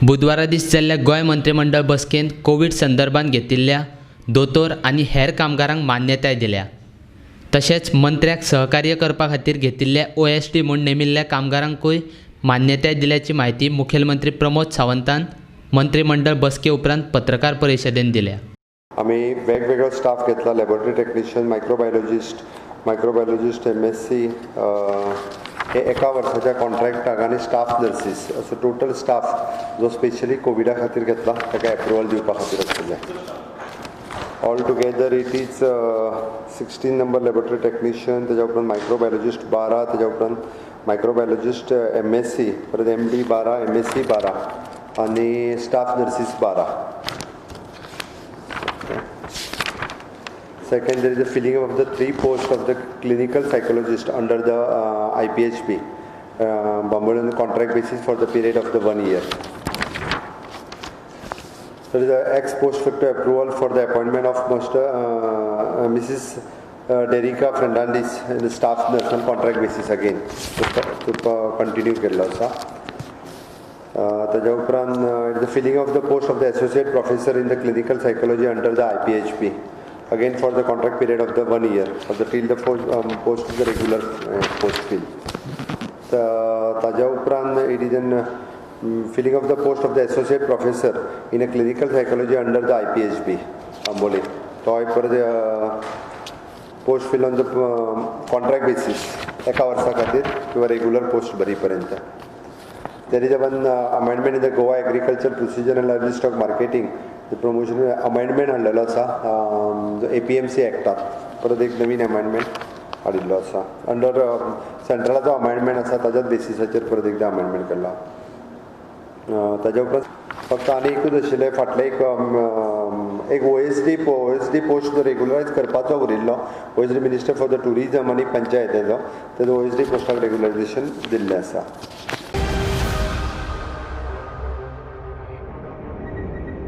बुधवारा दीस जाल्ल्या गोंय मंत्रीमंडळ बसकेंत कोवीड संदर्भात घेतिल्ल्या दोतोर आनी हेर कामगारांक मान्यताय दिल्या. तशेंच मंत्र्याक सहकार्य करपा खातीर घेतिल्ल्या OSD म्हूण नेमिल्ल्या कामगारांकूय मान्यताय दिल्याची म्हायती मुखेलमंत्री प्रमोद सावंतान मंत्रीमंडळ बसके उपरांत पत्रकार परिशदेंत दिल्या. आमी वेगवेगळो स्टाफ घेतला, laboratory technician, microbiologist MSc हे एका वर्साच्या कॉन्ट्रॅक्टाक आनी स्टाफ नर्सीस असो टोटल स्टाफ जो स्पेशली कोविडा खातीर घेतला ताका एप्रुवल दिवपा खातीर आसतलें. All together it is 16 number laboratory technician, तेज्या उपरांत मायक्रोबायोलॉजिस्ट 12, तेज्या उपरांत मायक्रोबायोलॉजिस्ट MSc, परत MD 12, MSc 12 आनी staff nurses 12. Second, there is a filling of the 3 posts of the clinical psychologist under the IPHB, Bambolim on the contract basis for the period of the 1 year. There is a ex post facto approval for the appointment of Mrs. Derica Fernandez in the staff nurse on contract basis again to continue केल्लो आसा. ताज्या उपरांत the filling of the post of the associate professor in the clinical psychology under the IPHB again for the contract period of the 1 year for the till the post of the regular post fill. ताज्या उपरांत it is an filling of the post of the associate professor in a clinical psychology under the IPHB Bambolim, तोय परत post fill on the contract basis एका वर्सा खातीर किंवा regular post भरीपर्यंत. There is a one amendment in the Goa Agriculture Procedure and Livestock Marketing, the promotion amendment हाडलेलो आसा APMC एक्टाक परत एक नवीन अमेंडमेंट हाडिल्लो आसा. अंडर सेंट्रलाचो अमेंडमेंट आसा ताज्याच बेसिसाचेर परत एकदां अमेंडमेंट केला. ताज्या उपरांत फक्त आनी एकूच आशिल्लें, फाटलें एक OSD post जो रेगुलरायज करपाचो उरिल्लो, OSD minister for the tourism आनी पंचायतीचो, तेजो OSD पोस्टाक रेगुलरायजेशन दिल्लें आसा.